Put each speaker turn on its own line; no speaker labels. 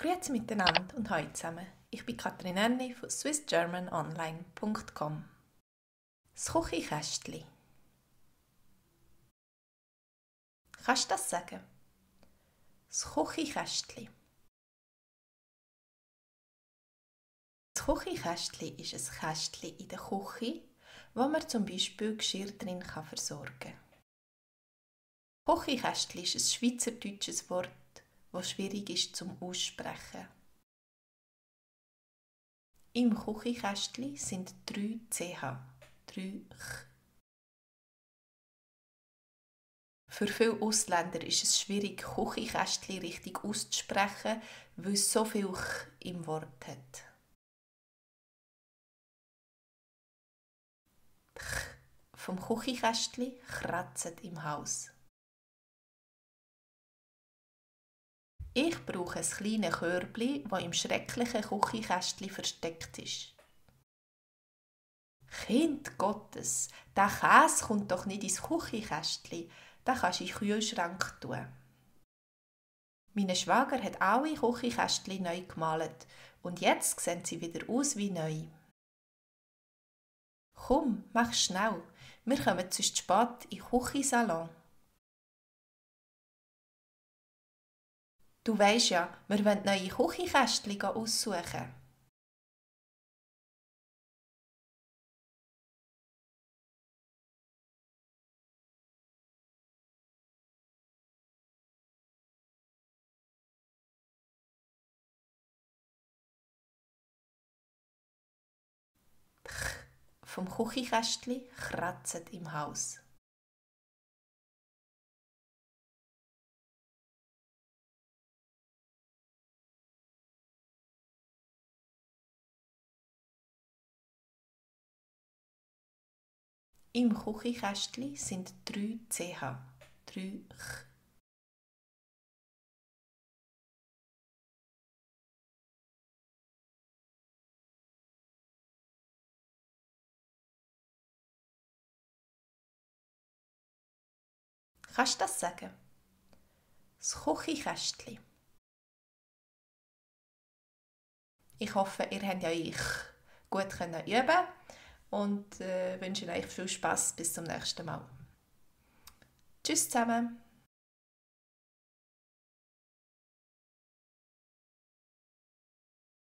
Grüezi miteinander und hallo zusammen. Ich bin Katrin Erni von swissgermanonline.com. Das Küchenkästchen. Kannst du das sagen? Das Küchenkästchen. Das Küchenkästchen ist ein Kästchen in der Küche, wo man zum Beispiel Geschirr drin versorgen kann. Küchenkästchen ist ein schweizerdeutsches Wort, das schwierig ist zum Aussprechen. Im Küchenkästchen sind 3 CH, 3 Ch. Für viele Ausländer ist es schwierig, Küchenkästchen richtig auszusprechen, weil es so viel Ch im Wort hat. Die Ch vom Küchenkästchen kratzt im Haus. Ich brauche ein kleines Körbchen, das im schrecklichen Küchenkästchen versteckt ist. Kind Gottes, der Käse kommt doch nicht ins Küchenkästchen, den kannst du in den Kühlschrank tun. Mein Schwager hat alle Küchenkästchen neu gemalt und jetzt sehen sie wieder aus wie neu. Komm, mach schnell, wir kommen sonst spät in den Küchensalon. Du weisst ja, wir wollen neue Küchenkästchen aussuchen. Die Ch vom Küchenkästchen kratzt im Haus. Im Küchenkästchen sind 3 CH, 3 Ch. Kannst du das sagen? Das Küchenkästchen. Ich hoffe, ihr könnt euch gut üben und wünsche euch viel Spass bis zum nächsten Mal. Tschüss zusammen!